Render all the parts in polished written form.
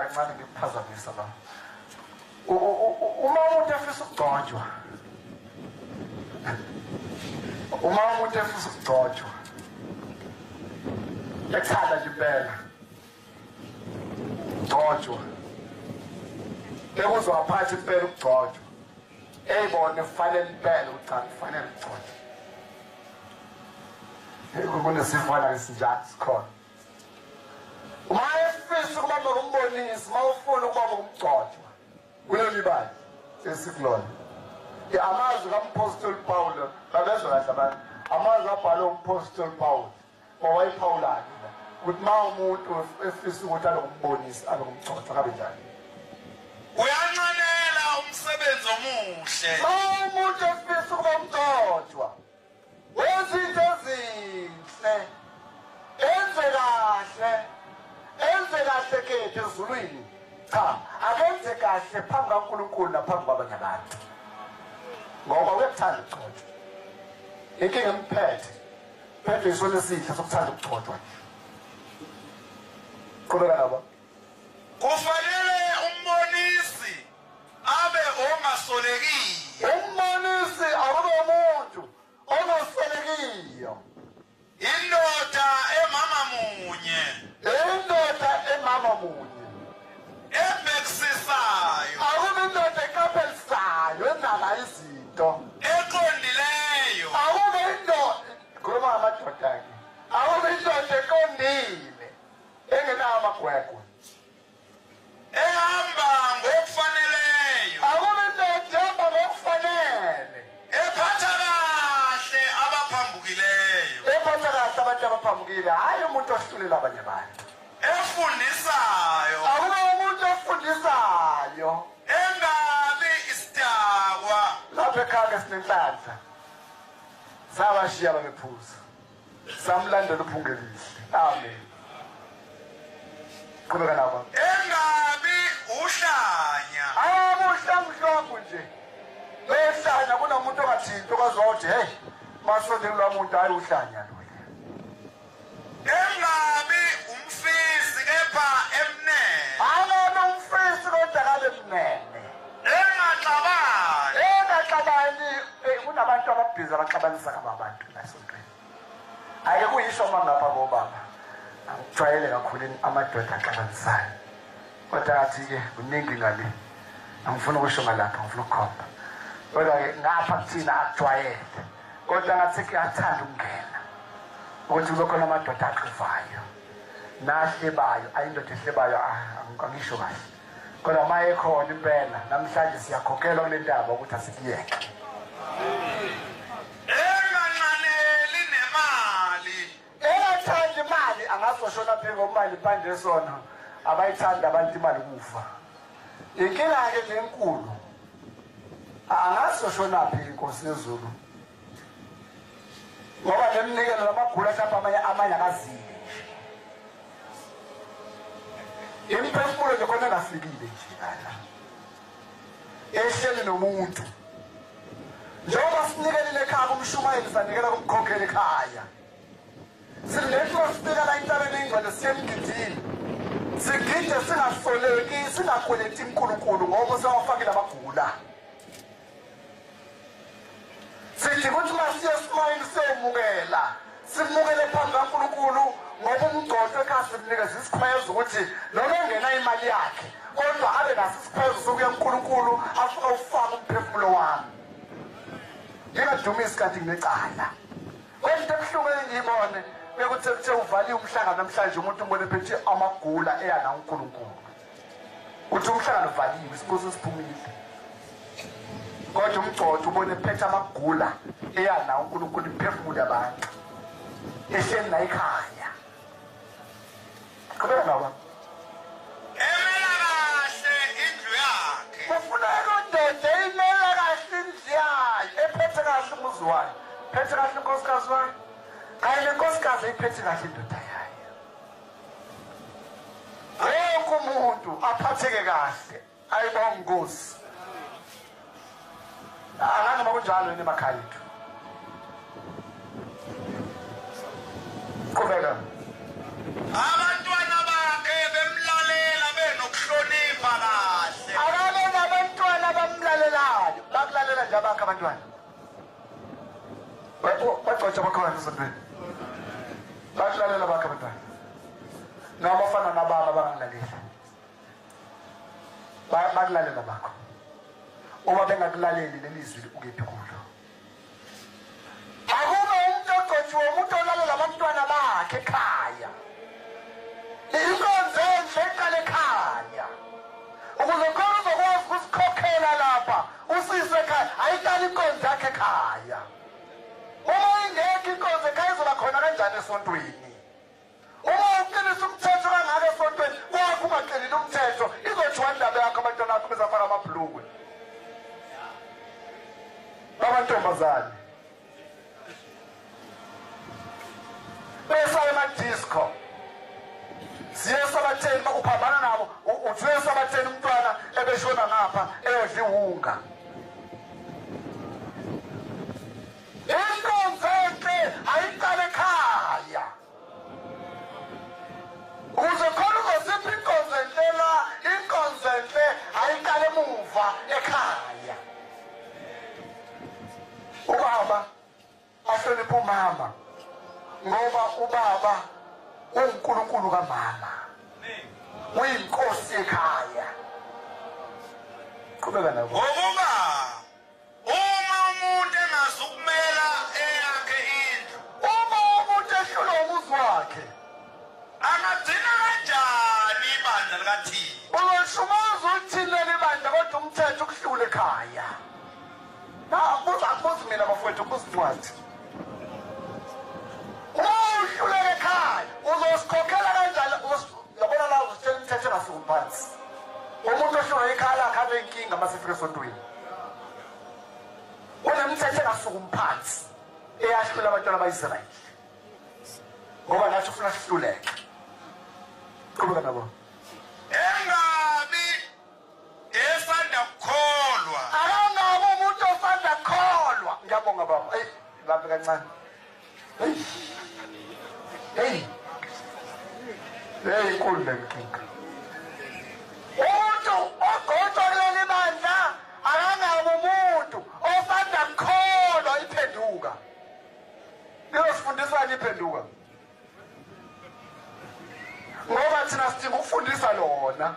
kancane ngikuphazamisa la. Uma umuntu efisa ukugcotshwa, uma umuntu efisa ukugcotshwa, ekuthanda nje impela gcotshwa, ekuzwa phansi impela ukugcotshwa, eyibone kufanele impela ukuthi cha kufanele ukugcotshwa. Kunesifana esinjalo sikhona. Uma efisa ukuba ngumbonisi, uma ufuna ukuba ngumgcotshwa kuleli bandla esikulona, amazwi kaMphostoli Paulo, babezwa kahle abantu, amazwi abhalwe uMphostoli Paulo, wawayiphawulani ukuthi uma umuntu efisa ukuthi abe ngumbonisi, abe ngumgcotshwa, kabe njani? Uyanxanela umsebenzi omuhle. Uma umuntu efisa ukuba umgcotshwa, wenza into ezinhle, enze kahle, enze kahle kethu ezulwini. Cha, akenze kahle phambi kaNkulunkulu naphambi kwabanye abantu, ngoba uyakuthanda ukugcotshwa. Inkinga emphethe phethe isona esihle sokuthanda ukugcotshwa nje. Qhubeka nabo. Kufanele umbonisi abe ongasolekiyo. Umbonisi akube umuntu ongasolekiyo. Indoda emama munye. Indoda emama munye. Ebhekisisayo. Akube indoda eqaphelisayo, enaka izinto. Eqondileyo. Akube indoda, khuluma ngamadoda ke. Akube indoda eqondile, engenawo amagwegwe. Ehamba ngokufaneleyo. Akube indoda ehamba ngokufanele. Ephatha kahle abaphambukileyo. Ephatha kahle abantu abaphambukile, hhayi umuntu ohlulela abanye abantu. Efundisayo. Akube umuntu ofundisayo. Engabi isidakwa. Lapha ekhaya sinenhlanhla. Sabashiya babephuza. Samlandela uPhungelihle. Amen. Qhubeka nabo. Engabi uhlanya. Abuhlamhlophe nje. Behlanya kunomuntu ongathinti okwazi ukuthi hey, masondele lo muntu, hayi uhlanya lo. Engabi umfisi kepha emnene. Angabi umfisi kodwa kabe mnene. Engaxabani. Engaxabani. Kunabantu ababhizi abaxabanisa kaba abantu la esontweni. Ake kuyisho uma ngapha kobaba. Angijwayele kakhulu amadoda axabanisayo. Kodwa ngathi-ke kuningi ngale. Angifuni ukusho ngalapha, ngifuna ukukhomba. Kodwa-ke ngapha kuthina akujwayele. Kodwa ngathi kuyathanda ukungena. Ukuthi kube khona amadoda axuvayo. Nahlebayo, ayindoda ehlebayo, angisho kahle. Kodwa uma ekhona impela, namhlanje siyakhokhelwa kule ndaba ukuthi asikuyeke. Enganxaneli nemali. Engathandi imali, angazoshona phi ngoba imali ipande sona. Abayithandi abantu imali kufa. Inkinga-ke lenkulu, angazoshona phi inkosi yezulu. Ngoba lemnikelo lamagula mhlawumbe amanye akazile nje. Imiphefumulo nje khona engafikile nje lana. Ehleli nomuntu. Njengoba sinikelile ekhaya kumshumayeli, sanikela kumkhokheli ekhaya. Silethu sifika la entabeni engcwele siye emgidini. Sigide singasoleki, singakweleti uNkulunkulu ngoba usewafakile amagula. Sithi ukuthi masiye esimayini siyomukela, simukele phambi kaNkulunkulu ngoba umgcoto ekhaya simnikeza isikhwezo ukuthi noma engena imali yakhe kodwa abe naso isikhwezo sokuya kuNkulunkulu afike ufake umphefumulo wami. Ngingadumisi kanti nginecala. Kodwa into ebuhlungu engiyibone bekuthi kuthe uvaliwe umhlangano namhlanje, umuntu umbone phethe amagula eya na uNkulunkulu. Uthi umhlangano uvaliwe, isibuso siphumile. Kodwa umgcodo ubone phethe amagula eya na uNkulunkulu, imphefumulo yabantu. Ehleli la ekhaya. Qhubeka nabo. Emela kahle indlu yakhe. Kufuneka indoda eyimela kahle indlu yayo, ephethe kahle umuzi wayo, phethe kahle unkosikazi wayo. Kanye nenkosikazi eyiphethe kahle indoda yayo. Wonke umuntu aphatheke kahle, ayibonge inkosi. Angazi noma kunjalo yini emakhaya ethu. Qhubeka. Abantwana bakhe bemlalela benokuhlonipha. Bayakulalela abakho abantwana. Bagcotshwa bakhona esontweni. Bayakulalela abakho abantwana. Noma ufana nababa abangakulaleli. Bakulalela bakho. Uma bengakulaleli leli zwi ukephi kulo. Akube umuntu ogcotshiwe, umuntu olalela abantwana bakhe ekhaya. Inkonzo enhle eqala ekhaya. Ukuze khona uzokwazi ukusikhokhela lapha, usise ekhaya, ayiqali inkonzo yakhe ekhaya. Uma ingekho inkonzo ekhaya izoba khona kanjani esontweni? Uma uqinisa umthetho kangaka esontweni, kwakho ungaqinile umthetho, izothiwa indaba yakho abantwana bakho bezafaka amabhlukwe. Babantombazane besa emadisco, siye esabatheni, uphambana nabo, uthi esabatheni umntwana ebeshona ngapha eyodla iwunga. Inkonzo enhle ayiqale ekhaya. Ukuze khona uzosipha inkonzo enhle la, inkonzo enhle ayiqale emuva ekhaya. Ubaba ahloniphe umama ngoba ubaba uNkulunkulu kamama. Uyinkosi ekhaya. Qhubeka nabo. Ngokuba uma umuntu engazukumela eyakhe indlu, uma umuntu ehlulwa umuzi wakhe, angagcina kanjani ibandla likaThixo? Uzoshumaza uthini leli bandla kodwa umthetho ukuhlula ekhaya. Akubuzi mina bafowethu, kubuza incwadi. Uma uhluleka ekhaya, uzosikhokhela kanjani? Yabona la uzitshela imithetho engasuki phansi. Umuntu ohlulwa ekhaya lakhe abe inkinga uma sefika esontweni. Kunemithetho engasuki phansi eyahlula abantwana ba-Israyeli. Ngoba nathi ufuna sihluleke. Qhubeka nabo. Engabi esanda kukholwa. Akangabi umuntu osanda kukholwa. Ngiyabonga baba. Eyi, bambe kancane. Hey. Hey. Hey, inkulu le nkinga. Umuntu ogcotshwa kuleli bandla akangabi umuntu osanda kukholwa iphenduka. Liyosifundisani iphenduka? Ngoba thina sidinga ukufundisa lona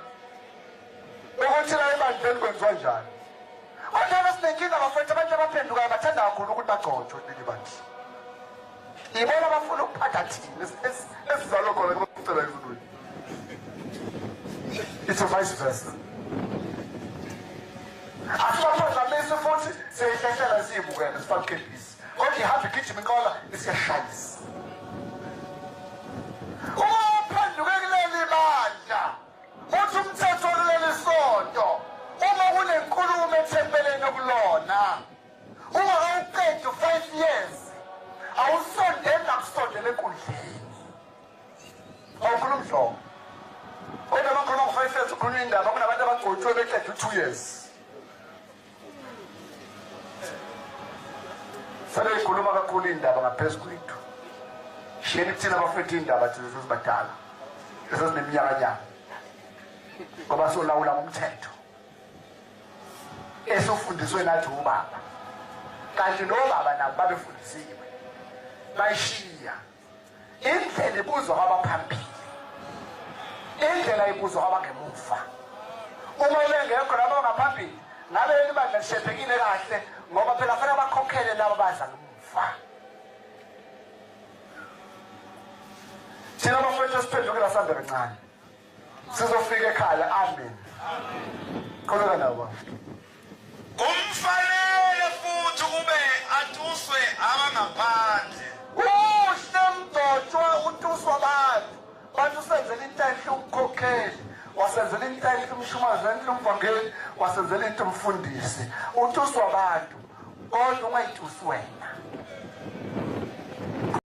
ukuthi la ebandleni kwenziwa njani. Kodwa sinenkinga bafowethu, abantu abaphendukayo bathanda kakhulu ukuthi bagcotshwe kuleli bandla. Ibona abafuna ukuphatha thina esizalwe khona kucela ezulwini. It's a vice versa. Asibaphazamisi futhi siyayihlehlela siyibukele sifake ikepisi. Kodwa ihamba igijima inqola isiyashayisa. Uma uphenduke kuleli bandla, uthi umthetho kuleli sonto, uma kunenkulumo ethempeleni okulona, ungakawuqedi 5 years, awusondeli nakusondela enkundleni. Awukhulumi nhlobo. Kodwa makhuluma ngo-5 years ukhuluma indaba, kunabantu abagcotshwe beqeda u-2 years. Sebeyikhuluma kakhulu indaba ngaphezu kwethu. Shiyeni kuthina abafethu indaba thina sesibadala. Sesineminyakanyaka. Ngoba solawula ngomthetho. Esufundiswe nathi ubaba. Kanti nobaba nabo babefundisiwe. Bayishiya. Indlela ibuzwa kwabaphambili. Indlela ibuzwa kwabangemuva. Uma bengekho labo ngaphambili, ngabe leli bandla lishephekile kahle ngoba phela fanele bakhokhele labo baza ngemuva. Thina bafowethu siphendukela sambe kancane. Sizofika ekhaya, amen. Qhubeka nabo. Kumfanele futhi kube atuswe abangaphandle. Kuhle mgcotshwa utuswa abantu. Bantu usenzela into enhle umkhokheli, wasenzela into enhle umshumazi, enhle umvangeli, wasenzela into umfundisi. Utuswa abantu kodwa ungayitusi wena.